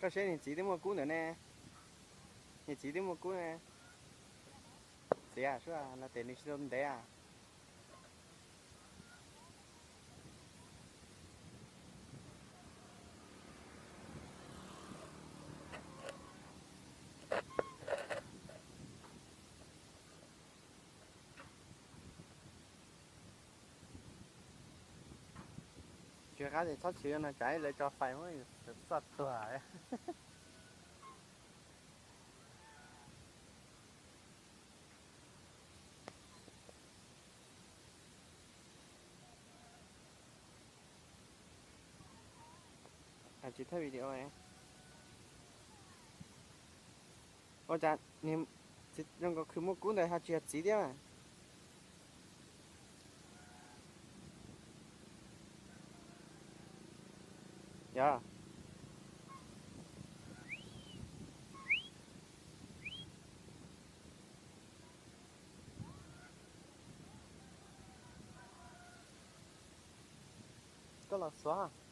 Koj saib niag txiv twb muaj kub ntawd ne. Niag txiv twb muaj kub ne. Txiv, suab los tes nws tsis tau ntev. Tsis qab ces txhob txhwv no tsam lawv tso fais muab txoj tuag. Tsis thawj video. Ua cas niag txiv zoo nkaus khwv muaj kub ntawd ho tsis yog txiv thiab. Yog. Koj los xuav.